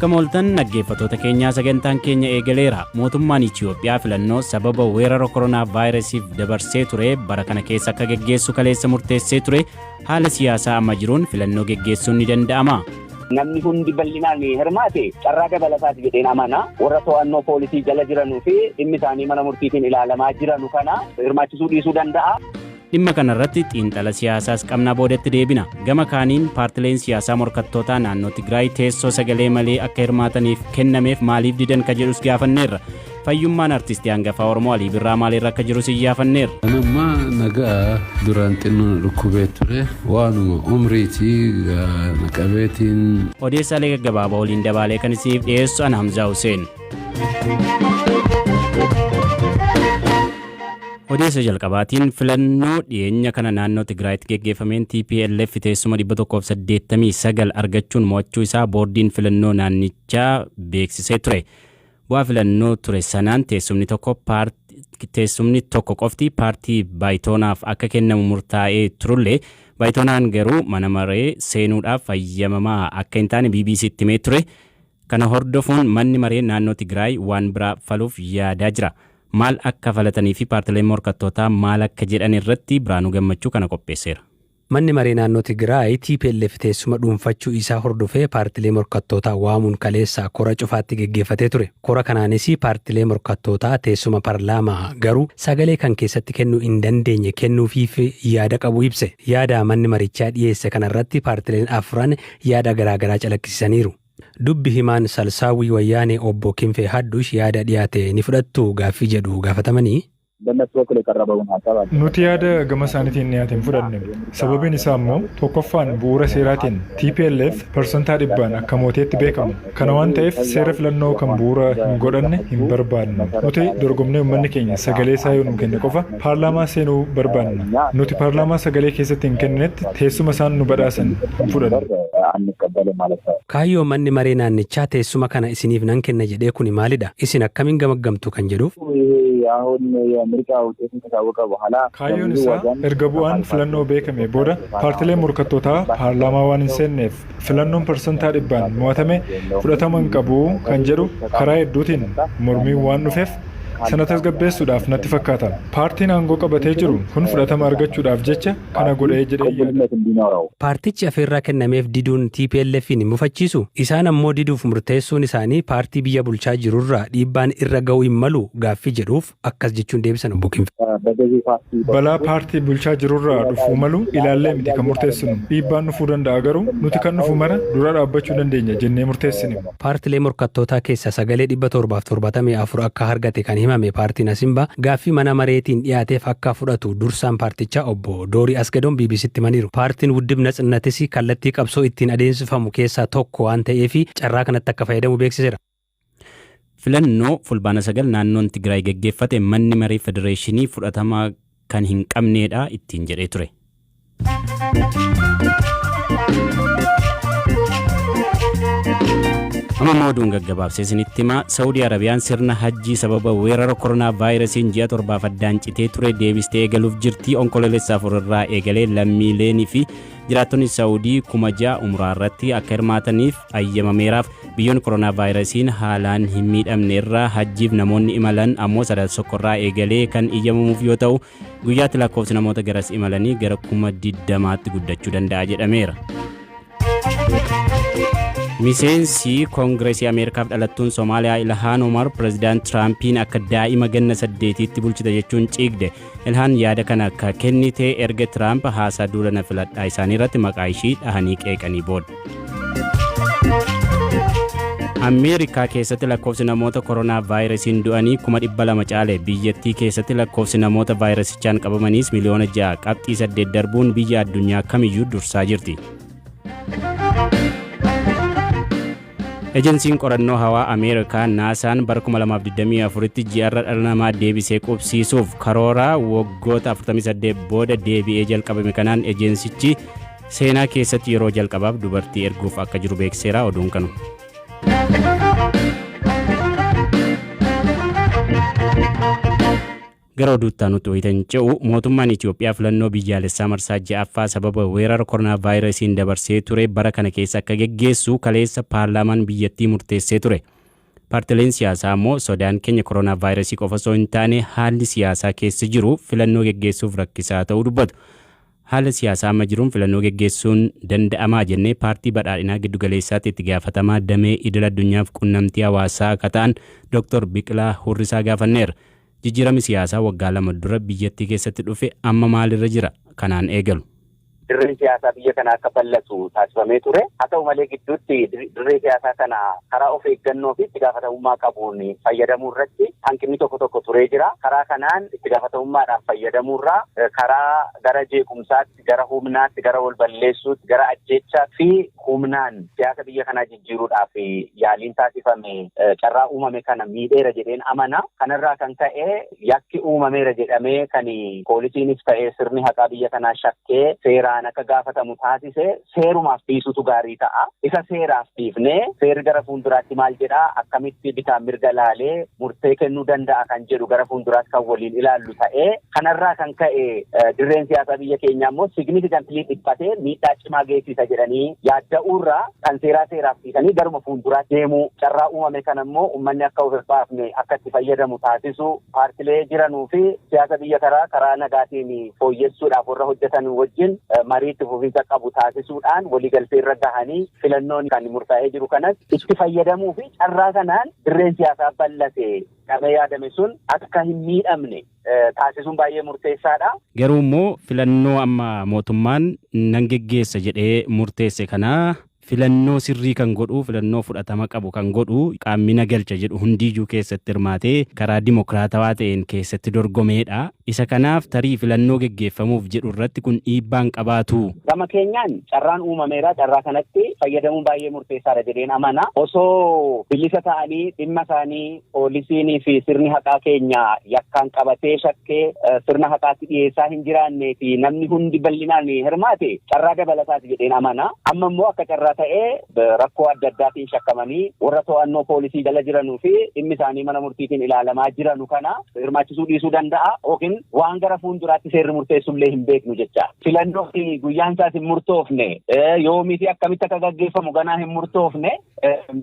Akkam ooltan, dhaggeeffattoota keenyaa, sagantaan keenya eegaleera. Mootummaan Itiyoophiyaa filannoo sababa weerara koronaa vaayirasiif dabarsee ture bara kana keessa akka geggeessu kaleessa murteessee ture. Haala siyaasaa amma jiruun filannoo geggeessuun ni danda'ama? Namni hundi bal'inaan hirmaate carraa dabalataati jedheen amana. Warra to'annoo poolisii jala jiranuu fi dhimmi isaanii mana murtiitiin ilaalamaa jiranu kana hirmaachisuu dhiisuu danda'a. Dhimma kanarratti xiinxala siyaasaas qabnaa, boodatti deebina. Gama kaaniin, paartileen siyaasaa morkattootaa naannoo Tigraay teessoo sagalee malee akka hirmaataniif kennameef maaliif didan ka jedhus gaafanneerra. Fayyummaan artistii hangafaa Oromoo Alii Birraa maaliirra akka jirus iyyaafanneerra. Anammaa nagaa. Duraan xinnoo na dhukkubee ture, waanuma umriitii na qabeetiin. Odeessaalee gaggabaabaa waliin dabaalee kan isiniif dhiyeessu ana Hamzaa Hussein. Odeessa jalqabaatiin, filannoo dhiyeenya kana naannoo Tigraayitti geggeeffameen TPLF teessuma 189 argachuun mo'achuu isaa boordiin filannoo naannichaa beeksisee ture. Bu'aa filannoo ture sanaan teessumni tokko qofti paartii Baayitoonaaf akka kennamu murtaa'ee turullee, Baayitoonaan garuu mana maree seenuudhaaf fayyamamaa akka hin taane BBCtti himee ture. Kana hordofuun manni maree naannoo Tigraay waan biraa faluuf yaadaa jira. Maal akka falatanii fi paartileen morkattootaa maal akka jedhan irratti Biraanuu Gammachuu kana qopheesseera. Manni maree naannoo Tigraay TPLF teessuma dhuunfachuu isaa hordofee paartilee morkattootaa waamuun kaleessa kora cufaatti geggeeffatee ture. Kora kanaanis paartilee morkattootaa teessuma parlaamaa garuu sagalee kan keessatti kennuu hin dandeenye kennuufiif yaada qabu ibse. Yaada manni marichaa dhiyeesse kanarratti paartileen afran yaada garaagaraa calaqqisiisaniiru. Dubbi himaan Salsaawwii Wayyaanee obbo Kinfee Haddush yaada dhiyaate ni fudhattu gaaffii jedhu gaafatamanii. በእነሱ በኩል የቀረበውን ሀሳብ አለ። Nuti yaada gama isaaniitiin dhiyaate hin fudhanne. Sababiin isaa immoo tokkoffaan bu'uura seeraatiin TPLF 100% akka mooteetti beekamu. Kana waan ta'eef seera filannoo kan bu'uura hin godhanne hin barbaadnu. Nuti dorgomnee uummanni keenya sagalee isaa yoo nu kenne qofa paarlaamaa seenuu barbaanna. Nuti paarlaamaa sagalee keessatti hin kenninetti teessuma isaan nu badhaasan hin fudhannu. አንቀበልም ማለት ነው። Kaayyoo manni maree naannichaa teessuma kana isiniif nan kenna jedhee kuni maalidha? Isin akkamiin gamaggamtu kan jedhuuf. ይሄ አሁን የምርጫ ውጤቱን ከታወቀ በኋላ Kaayyoon isaa erga bu'aan filannoo beekame booda paartileen morkattootaa paarlaamaa waan hin seenneef filannoon 100% mo'atame fudhatama hin qabu kan jedhu karaa hedduutiin mormiin waan dhufeef sana tasgabbeessuudhaaf natti fakkaata. Paartiin aangoo qabatee jiru kun fudhatama argachuudhaaf jecha kana godhee jedhee yaada. ቅቡልነት እንዲኖረው Paartichi afeerraa kennameef diduun TPLF'n hin mufachiisu. Isaan ammoo diduuf murteessuun isaanii paartii biyya bulchaa jirurraa dhiibbaan irra ga'uu hin malu gaaffii jedhuuf akkas jechuun deebisan obbo Kinfee. በገዢ ፓርቲ Balaa paartii bulchaa jirurraa dhufuu malu ilaallee miti kan murteessinu. Dhiibbaan dhufuu danda'a, garuu nuti kan dhufu mara dura dhaabbachuu dandeenya jennee murteessine. Paartilee morkattootaa keessaa sagalee 774 akka argate kan himame paartiin Asimbaa gaaffii mana mareetiin dhiyaateef akka fudhatu dursaan paartichaa obbo Doorii Asgadoon BBCtti himaniiru. Paartiin Wuddib Natsinnatis kallattii qabsoo ittiin adeemsifamu keessaa tokko waan ta'eef carraa kanatti akka fayyadamu beeksiseera. Filannoo Fulbaana 9 naannoon Tigraay geggeeffate manni maree federeeshinii fudhatama kan hin qabneedha ittiin jedhee ture. Amma oduun gaggabaabsee isinitti hima. Saawudii Arabiyaan sirna hajjii sababa weerara koronaa vaayirasiin ji'a 7f addaan citee ture deebistee eegaluuf jirti. Onkoloolessa 4 irraa eegalee lammiileenii fi jiraattonni Saawudii 6,000 umuraa irratti akka hirmaataniif ayyamameeraaf. Biyyoonni koronaa vaayirasiin haalaan hin miidhamne irraa hajjiif namoonni imalan ammoo Sadaasa 1 irraa eegalee kan iyyamamuuf yoo ta'u, guyyaatti lakkoofsi namoota garas imalanii gara 20,000tti guddachuu danda'a jedhameera. Miseensi Koongireesii Ameerikaaf dhalattuun Somaaliyaa Ilhaan Omar Pireezidaant Tiraampiin akka daa'ima ganna 8tti bulchite jechuun ciigde. Ilhaan yaada kana akka kennite erga Tiraamp haasaa duula na filadhaa isaanii irratti maqaa ishii dhahanii qeeqanii booda. Ameerikaa keessatti lakkoofsi namoota koronaa vaayirasiin du'anii 200,000 caale. Biyyattii keessatti lakkoofsi namoota vaayirasichaan qabamaniis miliyoona 6.8 darbuun biyya addunyaa kamiyyuu dursaa jirti. Ejensiin qorannoo hawaa Ameerikaa Naasaan bara 2024tti ji'arra dhala namaa deebisee qubsiisuuf karoora waggoota 48 booda deebi'ee jalqabame kanaan ejensichi seenaa keessatti yeroo jalqabaaf dubartii erguuf akka jiru beeksiseera. Oduun kanu. Gara oduutti aanutti wayitan ce'u, mootummaan Itoophiyaa filannoo biyyaalessaa marsaa 6ffaa sababa weerara koronaa vaayirasiin dabarsee ture bara kana keessa akka geggeessu kaleessa paarlaamaan biyyattii murteessee ture. Paartileen siyaasaa immoo sodaan keenya koronaa vaayirasii qofa osoo hin taane haalli siyaasaa keessa jiru filannoo geggeessuuf rakkisaa ta'uu dubbatu. Haala siyaasaa amma jiruun filannoo geggeessuun danda'amaa jennee Paartii Badhaadhinaa Giddugaleessaatti itti gaafatamaa damee idil addunyaaf qunnamtii hawaasaa akka ta'an Dr. Biqilaa Hurrisaa gaafanneerra. Jijjiiramni siyaasaa waggaa 2 dura biyyattii keessatti dhufe amma maalirra jira? Kanaan eegalu. Dirreen siyaasaa biyya kanaa akka bal'atu taasifamee ture. Haa ta'u malee, gidduutti dirree siyaasaa kana karaa of eeggannoo fi itti gaafatamummaa qabuun fayyadamuu irratti hanqinni tokko tokko turee jira. Karaa kanaan itti gaafatamummaadhaan fayyadamuurraa karaa gara jeequmsaatti, gara humnaatti, gara wal balleessuutti, gara ajjeechaa fi humnaan siyaasa biyya kanaa jijjiiruudhaaf yaaliin taasifame carraa uumame kana miidheera jedheen amana. Kanarraa kan ka'e yakki uumameera jedhamee kan poolisiinis ta'ee sirni haqaa biyya kanaa shakkee seeraan akka gaafatamu taasise seerumaaf dhiisutu gaarii ta'a. Isa seeraaf dhiifnee seerri gara fuulduraatti maal jedhaa, akkamitti bitaan mirga laalee murtee kennuu danda'a kan jedhu gara fuulduraatti kan waliin ilaallu ta'ee, kanarraa kan ka'e dirreen siyaasaa biyya keenyaa immoo significantly dhiphatee miidhaa cimaa geessisa jedhanii yaadda'uurraa kan seeraa seeraaf dhiisanii garuma fuulduraatti deemuu, carraa uumame kana immoo uummanni akka of hin baafne akka itti fayyadamu taasisu, paartilee jiranuu fi siyaasa biyya karaa nagaatiin fooyyessuudhaaf warra hojjetan wajjin marii itti fufinsa qabu taasisuudhaan waliigaltee irra gahanii filannoon kan murtaa'ee jiru kanas itti fayyadamuu fi carraa kanaan dirreen siyaasaa bal'ate qabee yaadame sun akka hin miidhamne taasisuun baay'ee murteessaadha. Garuu immoo filannoo amma mootummaan nan geggeessa jedhee murteesse kana filannoo sirrii kan godhu, filannoo fudhatama qabu kan godhu, qaamni na galcha jedhu hundiyyuu keessatti hirmaatee karaa dimokiraatawaa ta'een keessatti dorgomeedha. Isa kanaaf tarii filannoo geggeeffamuuf jedhu irratti kun dhiibbaan qabaatu. Gama keenyaan carraan uumameera. Carraa kanatti fayyadamuun baay'ee murteessaadha jedheen amana. Osoo bilisa ta'anii dhimma isaanii poolisiinii fi sirni haqaa keenya yakkaan qabatee shakkee sirna haqaatti dhiyeessaa hin jiraannee fi namni hundi bal'inaan hirmaate carraa dabalataati jedheen amana. Amma immoo akka carraa ta'ee rakkoo adda addaatiin shakkamanii warra to'annoo poolisii jala jiranuu fi dhimmi isaanii mana murtiitiin ilaalamaa jiranu kana hirmaachisuu dhiisuu danda'a yookiin waan gara fuulduraatti seerri murteessullee hin beeknu jecha. Filannoo guyyaan isaas hin murtoofne, yoomii fi akkamitti akka gaggeeffamu ganaa hin murtoofne,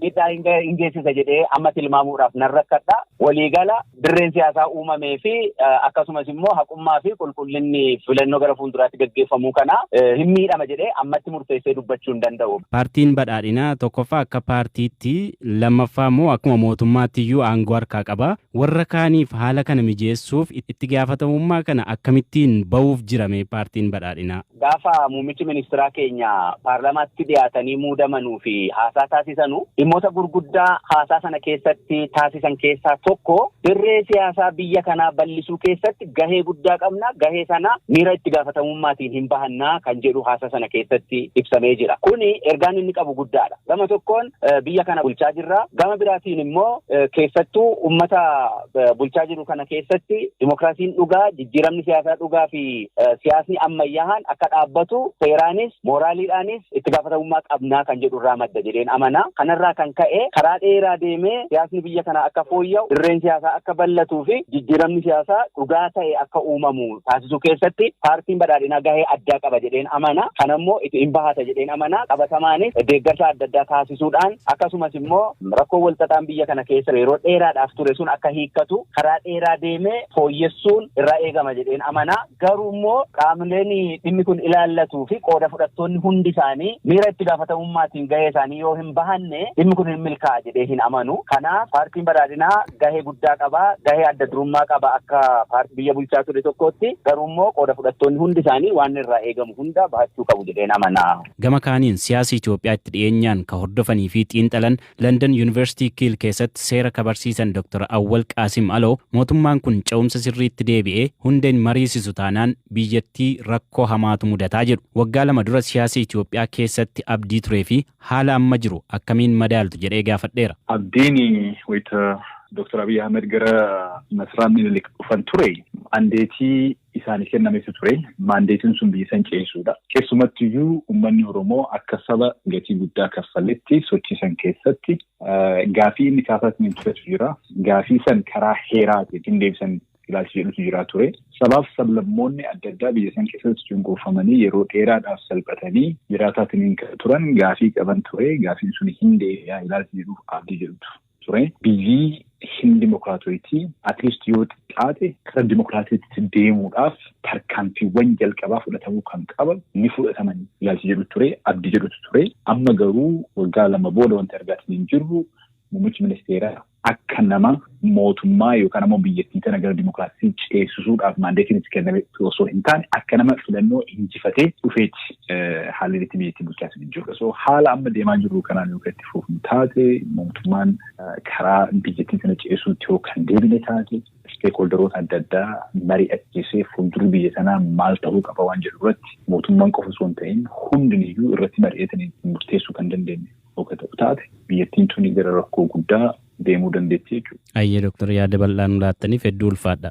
miidhaa hin geessisa jedhee amma tilmaamuudhaaf nan rakkadha. Waliigala dirreen siyaasaa uumamee fi akkasumas immoo haqummaa fi qulqullinni filannoo gara fuulduraatti gaggeeffamuu kana hin miidhama jedhee ammatti murteessee dubbachuu hin danda'u. Paartiin Badhaadhinaa tokkoffaa akka paartiitti, lammaffaa immoo akkuma mootummaatti iyyuu aangoo harkaa qaba. Warra kaaniif haala kana mijeessuuf itti gaafatamummaa kana akkamittiin bahuuf jirame Paartiin Badhaadhinaa? Gaafa muummichi ministeeraa keenya paarlamaatti dhiyaatanii muudamanuu fi haasaa taasisanu, dhimmoota gurguddaa haasaa sana keessatti taasisan keessaa tokko dirree siyaasaa biyya kanaa bal'isuu keessatti gahee guddaa qabna, gahee sana miira itti gaafatamummaatiin hin bahannaa kan jedhu haasaa sana keessatti ibsamee jira. Kuni ergaan inni qabu guddaadha. Gama tokkoon biyya kana bulchaa jirra. Gama biraatiin immoo keessattuu ummata bulchaa jiru kana keessatti dimokiraasiin dhugaa, jijjiiramni siyaasaa dhugaa fi siyaasni ammayyaa'aan akka dhaabbatu seeraanis mooraaliidhaanis itti gaafatamummaa qabnaa kan jedhu irraa madda jedheen amana. Kanarraa kan ka'e karaa dheeraa deemee siyaasni biyya kanaa akka fooyya'u, dirreen siyaasaa akka bal'atuu fi jijjiiramni siyaasaa dhugaa ta'e akka uumamu taasisuu keessatti Paartiin Badhaadhinaa gahee addaa qaba jedheen amana. Kanammoo itti hin bahata jedheen amana. Qabatamaanis deeggarsa adda addaa taasisuudhaan, akkasumas immoo rakkoo walxaxaan biyya kana keessa yeroo dheeraadhaaf ture sun akka hiikkatu karaa dheeraa deemee fooyyessuun irraa eegama jedheen amana. Garuu immoo qaamoleen dhimmi kun ilaallatuu fi qooda fudhattoonni hundi isaanii miira itti gaafatamummaatiin gahee isaanii yoo hin bahanne dhimmi kun hin milkaa'a jedhee hin amanu. Kanaaf Paartiin Badhaadhinaa gahee guddaa qaba, gahee adda durummaa qaba akka paartii biyya bulchaa ture tokkootti. Garuu immoo qooda fudhattoonni hundi isaanii waan irraa eegamu hunda bahachuu qabu jedheen amana. Gama kaaniin siyaasa Itoophiyaa itti dhiyeenyaan ka hordofanii fi xiinxalan, London Yuunivarsiitii Kiil keessatti seera ka barsiisan Dr. Awwal Qaasim Aloo, mootummaan kun ce'umsa sirriitti deebi'ee hundeen mariisisu taanaan biyyattii rakkoo hamaatu mudataa jedhu. Waggaa 2 dura siyaasa Itoophiyaa keessatti abdii turee fi haala amma jiru akkamiin madaaltu jedhee gaafadheera. Abdiin wayita Dr. Abiy Ahmed gara masaraa Minilik dhufan ture, maandeetii isaanii kennametu ture. Maandeetiin sun biyya san ceesisuudha. Keessumattiyyuu uummanni Oromoo akka saba gatii guddaa kaffaletti sochii san keessatti gaafii inni kaasaatiin turetu jira. Gaafii san karaa heeraatiin hin deebisan. Ilaalchi jedhutu jira ture. Sabaaf sablammoonni adda addaa biyya san keessatti cunqurfamanii yeroo dheeraadhaaf salphatanii jiraataatiin turan gaafii qaban ture. Gaafiin sun hin deebi'aa ilaalchi jedhuuf abdii jedhutu ture. Biyyi hin dimokiraatoyitii at least yoo xiqqaate karaa dimokiraatiitti deemuudhaaf tarkaanfiiwwan jalqabaa fudhatamuu kan qaban ni fudhataman ilaalchi jedhu ture. Abdii jedhutu ture. Amma garuu waggaa 2 booda wanti argaatiin hin jirru muummichi ministeeraa akka nama mootummaa yookaan ammoo biyyattii tana gara dimokiraasii ceesisuudhaaf maandeetiin itti kenname osoo hin taane akka nama filannoo injifatee dhufeeti haalli itti biyyattii bulchaa hin jiru. So haala amma deemaa jirru kanaan yoo itti fufnu taate mootummaan karaa biyyattii tana ceesisuutti yoo kan deebine taate isteekholderoota adda addaa mari'achiisee fuuldurri biyya sanaa maal ta'uu qaba waan jedhu irratti mootummaan qofa osoo hin ta'in hundiniyyuu irratti mari'atanii murteessuu kan dandeenye yoo ta'u taate biyyattiin tuni gara rakkoo guddaa deemuu dandeetti jechuudha. Ayyee Dooktar, yaada bal'aa nu laattaniif hedduu ulfaadha.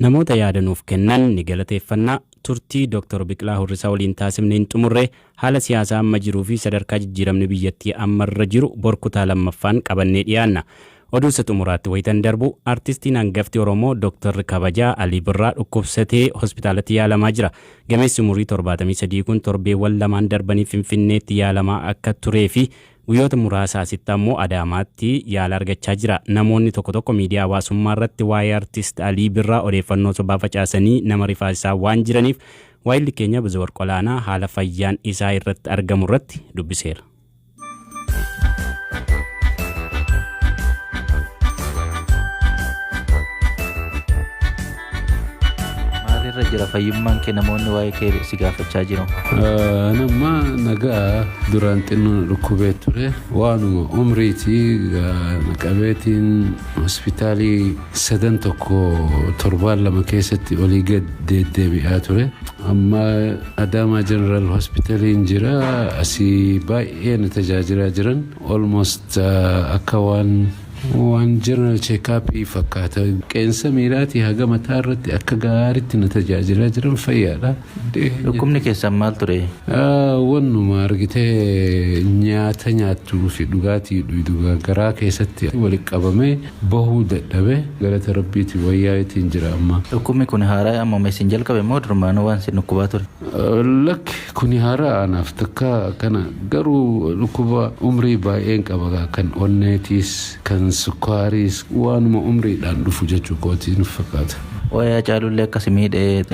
Namoota yaada nuuf kennan ni galateeffannaa. Turtii Dooktar Biqilaa Hurrisaa waliin taasifne hin xumurre. Haala siyaasaa amma jiruu fi sadarkaa jijjiiramni biyyattii ammarra jiru bor kutaa lammaffaan qabannee dhiyaanna. Oduu isa xumuraatti wayitan darbu, artistiin hangafti Oromoo Dooktar Kabajaa Alii Birraa dhukkubsatee hospitaalatti yaalamaa jira. Gameessi umurii 73 kun torbeewwan 2 darbanii Finfinneetti yaalamaa akka turee fi guyyoota muraasa asitti ammoo Adaamaatti yaala argachaa jira. Namoonni tokko tokko miidiyaa hawaasummaa irratti waa'ee artist Alii Birraa odeeffannoo sobaa facaasanii nama rifaasisaa waan jiraniif waayilli keenya Bizawarq Olaanaa haala fayyaan isaa irratti argamu irratti dubbiseera. Maalirra jira fayyummaan kee? Namoonni waa'ee kee si gaafachaa jiru. Anamma nagaa. Duraan xinnoo dhukkubee ture. Waanuma umriitii na qabeetiin hospitaalii sadan tokko torbaan 2 keessatti olii gad deddeebi'aa ture. Amma Adaamaa General Hospitaliin jira. Asii baay'ee na tajaajilaa jiran. Almost akka waan general check-upii fakkaata. Qeensa miilaatii haga mataa irratti akka gaariitti na tajaajilaa jiran, fayyaadha. Dhukkubni keessan maal ture? Wannuma argitee nyaata nyaattuu fi dhugaatii dhugdu garaa keessatti walitti qabamee bahuu dadhabe. Galata rabbiiti, wayyaa jira amma. Dhukkubni kun haaraa ammuma isin jalqabe moo durmaanuu waan isin dhukkubaa ture? Lakki, kuni haaraa anaaf takka kana. Garuu dhukkuba umrii baay'een qaba, kan onneetiis kan sukkaariis, waanuma umriidhaan dhufu jechuu kootii nuuf fakkaata. Waa'ee Hacaalullee akkas miidhee.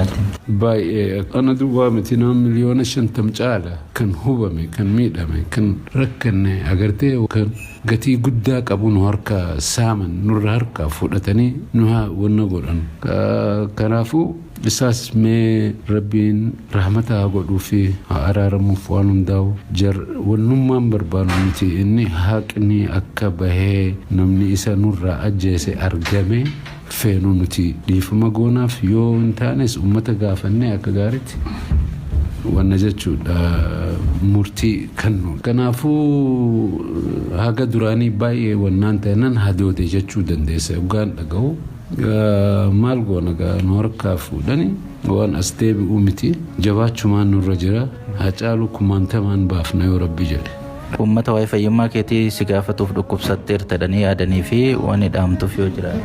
Baay'ee. Ana duwwaa miti, nama miliyoona 50 caala kan hubame, kan miidhame, kan rakkanne agartee, kan gatii guddaa qabu nu harka saaman, nurra harkaa fudhatanii nu haa wanna godhan. Kanaafuu isaas mee rabbiin rahmata haa godhuu fi haa araaramuuf. Waan hundaa'u jar wannummaan barbaadu miti, inni haqni akka bahee namni isa nurraa ajjeese argame feenu. Nuti dhiifama goonaaf, yoo hin taanes ummata gaafannee akka gaariitti wanna jechuudha murtii kennu. Kanaafuu haga duraanii baay'ee wannaan ta'e nan hadoode jechuu dandeessa yoggaan dhaga'u. Maal goona gaa, nu harkaa fuudhani waan as deebi'uu miti, jabaachumaan nurra jira. Hacaaluu kumaantamaan baafna yoo rabbi jedhe. Uummata waa'ee fayyummaa keetii si gaafatuuf dhukkubsatteerta jedhanii yaadanii fi waan dhaamtuuf yoo jiraate.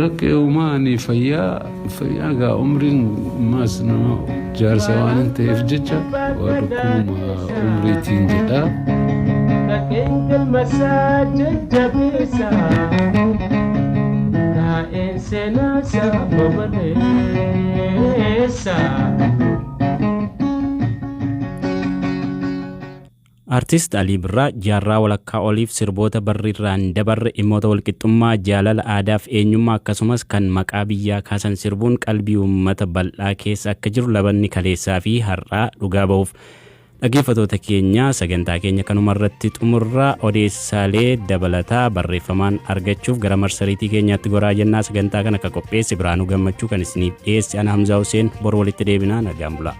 Rakkee uumaa ani fayyaa gaa, umriin maas nama jaarsa waan hin ta'eef jecha waa dhukkubuma umriitiin jedha. Dhaqeen galmasaa jajjabeessa, taa'een seenaa saba barreessa. Artist Alii Birraa jaarraa walakkaa oliif sirboota barri irraan dabarre, dhimmoota walqixxummaa, jaalala, aadaa fi eenyummaa akkasumas kan maqaa biyyaa kaasan sirbuun qalbii uummata bal'aa keessa akka jiru labanni kaleessaa fi har'aa dhugaa bahuuf. Dhaggeeffatoota keenya, sagantaa keenya kanuma irratti xumurraa. Odeessaalee dabalataa barreeffamaan argachuuf gara marsariitii keenyaatti goraa jennaa. Sagantaa kana akka qopheesse Biraanuu Gammachuu, kan isiniif dhiyeesse ana Hamzaa Hussein. Bor walitti deebinaa, nagaan bulaa.